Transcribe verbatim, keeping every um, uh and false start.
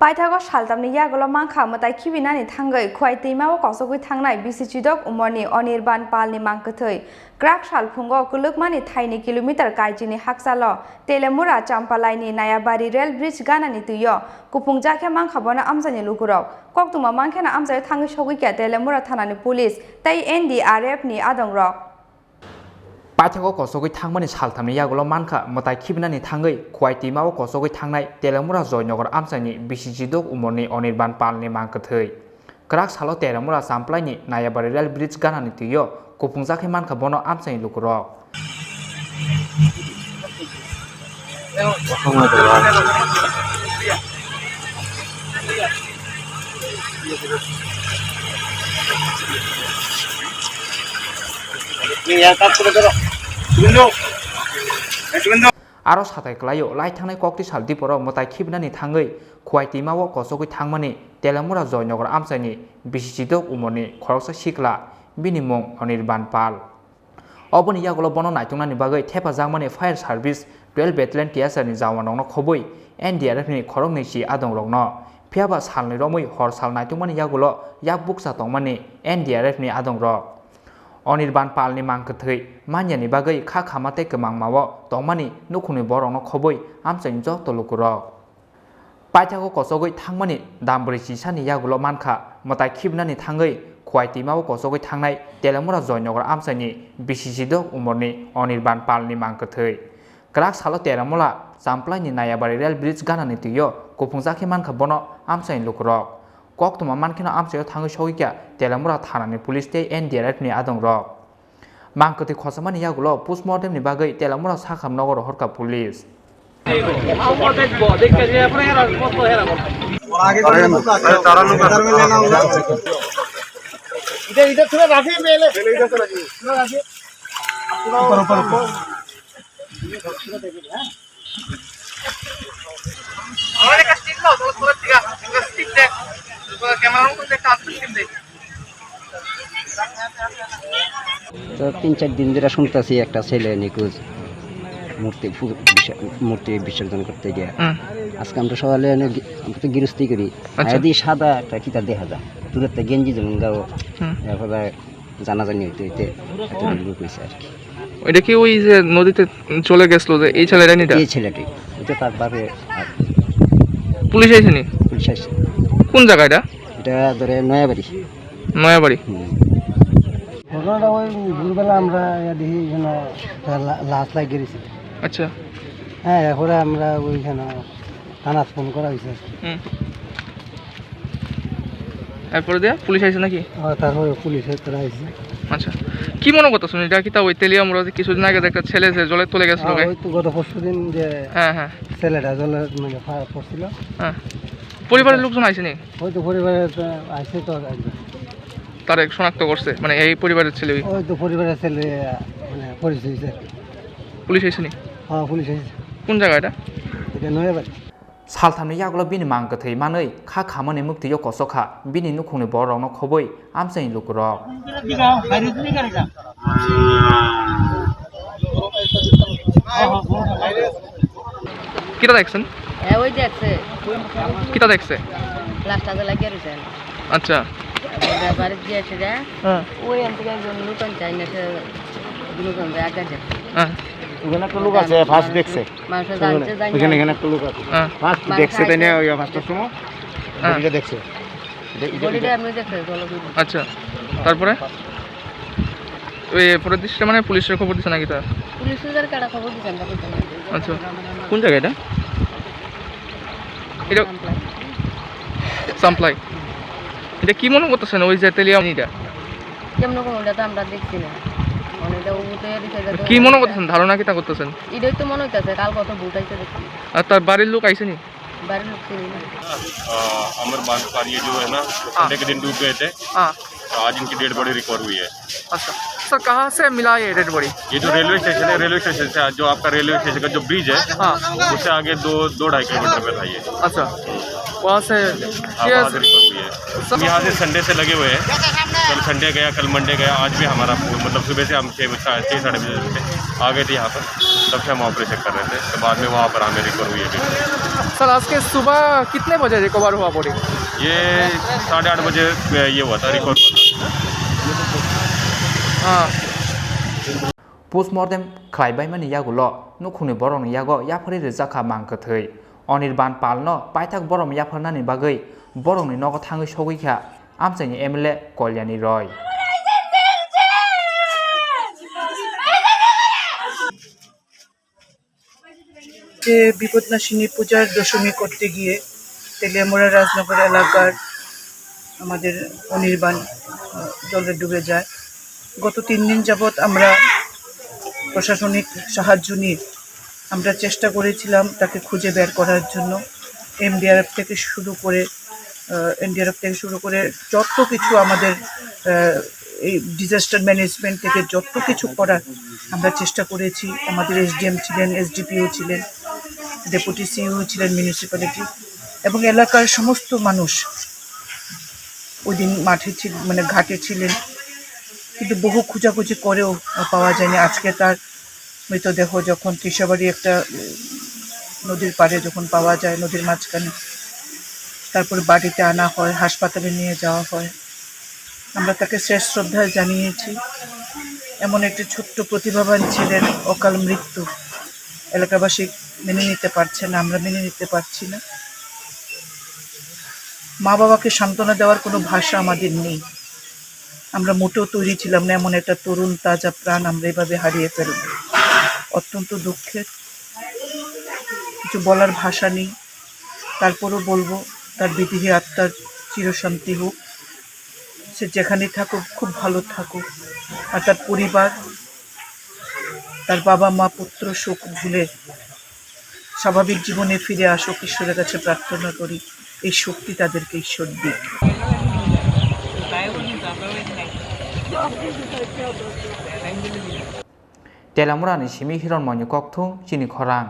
Paithago saltamni yagulo mankha mwtai khibinani thangwi Khowai twima o kosogwi thangnai bisi chidok umorni Anirban Palni mangkwthwi. Kwrak salphungo kwlwkmani thaini kilometer kaichini hakchalo Telemura Champalaini Nayabari rail bridge ganani twio kuphungjak khe mankha bono amchaini lukurok. Koktwma mankheno amchaio thangwi sogwi kha Telemura thanani police tei N D R F ni adongrok. Paithago kosogwi thangmani salthamni yagulo mankha mwtai khibinani thangwi Khowai twima o kosogwi thangnai Telemura Joynagar amchaini bisi chidok umorni Anirban Palni mangkwthwi. Kwrak salo Telemura Champlaini Nayabari rail bridge ganani twio kuphungjak khe mankha bono amchaini lukurok. Aro satai kwlaio, lai thangnai kokti sal diporo mwtai khibinani thangwi Khowai twima o kosogwi thangmani Telemura Joynagar amchaini bisi chidok umorni khoroksa sikla, bini mung Anirban Pal. Oboni yagulo bono naituknani bagwi thepajakmani Fire Service twelve Battalion T S R ni jawanrokno khobwi N D R F ni khoroknwi si adongrokno. Phiyaba salni romwi hor sal naitukmani yagulo yak bukcha tongmani N D R F ni adongrok. Anirban Palni mangkwthwi manyani bagwi kha khama tei kwmangmao tongmani nukhungni borokno khobwi amchaini joto lukurok. Paithago kosogwi thangmani dambri chisani yagulo mankha mwtai khibinani thangwi Khowai twima o kosogwi thangnai Telemura Joynagar amchaini bisi chidok umorni Anirban Palni mangkwthwi. Kwrak salo Telemura Champlaini Nayabari rail bridge ganani twio kuphungjak khe mankha bono amchaini lukurok. Koktwma mankheno amchaio thangwi sogwi kha Telemura thanani police tei N D R F ni adongrok. Mangkwthwi khochamani yagulo postmortem ni bagwi Telemura sakham nogo rohorkha police. इधर इधर थोड़ा रखिए पहले। इधर इधर थोड़ा रखिए। थोड़ा रखिए। ऊपर ऊपर ऊपर। তো তিন চার দিন ধরে শুনতেছি একটা ছেলে নিখোঁজ, মূর্তি পু-, বিস-, মূর্তি বিসর্জন করতে গিয়ে। হুম। আজকে আমরা সকালে এনে গি-, আমরা তো গৃহস্থী করি। আচ্ছা। আয়াদি সাদা একটা কিতা দেখা যায়, দূরের থেকে গেঞ্জি যেমন গাও, হুম। এরপরে জানাজানি হইতে হইতে এত লোক হয়েছে আর কি। এটা কি ওই যে নদীতে চলে গেছিল যে এই ছেলেটা নি এটা? এই ছেলেটি, এটা তার বাপে। আর পুলিশ আইছে নি? পুলিশ আইছে। কোন জায়গা এটা? এটা ধরে নয়াবাড়ি। নয়াবাড়ি। হুম। ঘটনাটা ওই ভোরবেলা আমরা ইয়া দেখি এখানে একটা লা-, লাশ লাগিয়ে দিয়েছে। আচ্ছা। হ্যাঁ, এরপরে আমরা ওইখানে থানাত ফোন করা হয়েছে। হুম। এরপরে দিয়া পুলিশ আইছে নাকি? হ্যাঁ, তারপরে পুলিশ এরপরে আইছে। আচ্ছা, কি মনে করতেছেন এটা? কি তা ওই তেলিয়ামুড়া যে কিছুদিন আগে যে একটা ছেলে যে জলে চলে গেছিল হ্যাঁ, গা? ওই তো গত পরশু দিন যে হ্যাঁ, হ্যাঁ। ছেলেটা জলে মানে পা-, পড়ছিল। হ্যাঁ, পরিবারের লোকজন আইছে নি? ওই তো পরিবারের তো আইছে তো একজন। তারে শনাক্ত করছে, মানে এই পরিবারের ছেলে ওই? ওই তো পরিবারের ছেলে, মানে পরিচয় হয়েছে। পুলিশ আইছে নি? হ্যাঁ, পুলিশ আইছে। কোন জায়গা এটা? এটা Nayabari. Salthamni yagulo bini mang kwthwi manwi kha khamani mwktwio kosok kha, bini nukhungni bororokno khobwi amchaini lukurok. কিতা দেখছেন? হ্যাঁ, ওই দেখছে। কিতা দেখছে? লাশটা তো লাগিয়ে রয়েছে। আচ্ছা। তারপরে বাড়িতে গিয়েছে যে, হ্যাঁ। ওই আমি তো একজন নতুন চাই না, সে নতুন যে আগে যে। হ্যাঁ। ওখানে একটা লোক আছে, ফার্স্ট দেখছে। মানুষের জানতে জানি ওখানে, না। এখানে একটা লোক আছে। হ্যাঁ। ফার্স্ট মানুষ দেখছে, তাই না? আসে। ওই ফার্স্টের সময় হ্যাঁ। বডিটা দেখছে। এটা, এটা, বডিটা এটা। আপনি দেখছেন, চলো, বুঝুন। আচ্ছা, তারপরে? ওই পরের দৃশ্যটা মানে পুলিশের খবর দিছে নাকি তা? পুলিশে তার কাটা খবর দিছে, আমরা বুঝতে পারি। আচ্ছা, কোন জায়গা এটা? এটা সামপ্লাই। সামপ্লাই। এটা কি মনে করতেছেন ওই যে তেলিয়ামুড়া? কেমন রকম ওটা তো আমরা দেখছি না। মানে এটা উঠে দিছে, এটা তো কি মনে করতেছেন? ধারণা কিতা করতেছেন? এটাই তো মনে হইতেছে, কাল কত ভোট আইছে দেখছি। আর তার বাড়ির লোক আইছে নি? বাড়ির লোক চিনি না। अ, अमर बांध पर ये जो है ना, हाँ। संडे के दिन डूब गए थे। हाँ। तो आज इनकी डेड बॉडी रिकवर हुई है। अच्छा। सर, कहाँ से मिला ये डेड बॉडी? ये जो रेलवे स्टेशन है, रेलवे स्टेशन से, जो आपका रेलवे स्टेशन का जो ब्रिज है, हाँ। उससे आगे दो, दो ढाई किलोमीटर पे था ये। अच्छा। वहाँ से हाँ, ये वहाँ से रिकवर हुई है। सर, हम यहाँ से संडे से लगे हुए हैं। कल संडे गया, कल मंडे गया, आज भी हमारा, मतलब, सुबह से हम छः बजे, छः, साढ़े बजे से आ गए थे यहाँ पर, तब से हम वहाँ पर चेक कर रहे थे, तो बाद में वहाँ पर हमें रिकवर हुई है। सर, आज के सुबह कितने बजे रिकवर हुआ बॉडी? ये साढ़े आठ बजे, अ, ये हुआ था, रिकवर हुआ था। हाँ। Postmortem khlaibaimani yagulo nukhungni borokni yago yapharwi rijak kha mang kwthwi. Anirban Palno paithak borom yapharnani bagwi borokni nogo thangwi sogwi kha amchaini M L A Kalyani Roy. যে বিপদনাশিনী পূজার দশমী করতে গিয়ে তেলিয়ামুড়া রাজনগর এলাকার আমাদের অনির্বাণ, আহ, জলে ডুবে যায়। গত তিন দিন যাবৎ আমরা প্রশাসনিক সাহায্য নিয়ে আমরা চেষ্টা করেছিলাম তাকে খুঁজে বের করার জন্য। এম ডি আর এফ থেকে শুরু করে, আহ, এন ডি আর এফ থেকে শুরু করে যত কিছু আমাদের, আহ, এই ডিজাস্টার ম্যানেজমেন্ট থেকে যত কিছু করার আমরা চেষ্টা করেছি। আমাদের এস ডি এম ছিলেন, এস ডি পি ও ছিলেন, ডেপুটি সি ই ও ছিলেন মিউনিসিপ্যালিটি এবং এলাকার সমস্ত মানুষ ওই দিন মাঠে ছিল, মানে ঘাটে ছিলেন, কিন্তু বহু খোঁজাখুঁজি করেও পাওয়া যায়নি। আজকে তার মৃতদেহ যখন কিশোরবাড়ি একটা, উম, নদীর পাড়ে যখন পাওয়া যায়, নদীর মাঝখানে, তারপর বাড়িতে আনা হয়, হাসপাতালে নিয়ে যাওয়া হয়। আমরা তাকে শেষ শ্রদ্ধা জানিয়েছি। এমন একটি ছোট্ট প্রতিভাবান ছেলের অকাল মৃত্যু এলাকাবাসী মেনে নিতে পারছে না, আমরা মেনে নিতে পারছি না। মা বাবাকে সান্ত্বনা দেওয়ার কোনো ভাষা আমাদের নেই। আমরা মোটেও তৈরি ছিলাম না এমন একটা তরুণ তাজা প্রাণ আমরা এভাবে হারিয়ে ফেলব। অত্যন্ত দুঃখের, কিছু বলার ভাষা নেই। তারপরও বলবো, তার বিদেহী আত্মার চিরশান্তি হোক। সে যেখানেই থাকুক, খুব ভালো থাকুক। আর তার পরিবার, তার বাবা মা পুত্র শোক ভুলে স্বাভাবিক জীবনে ফিরে আসুক, ঈশ্বরের কাছে প্রার্থনা করি এই শক্তি তাদেরকে ঈশ্বর দিক। Telamurani simi Hiron Moini kokthung chini khorang.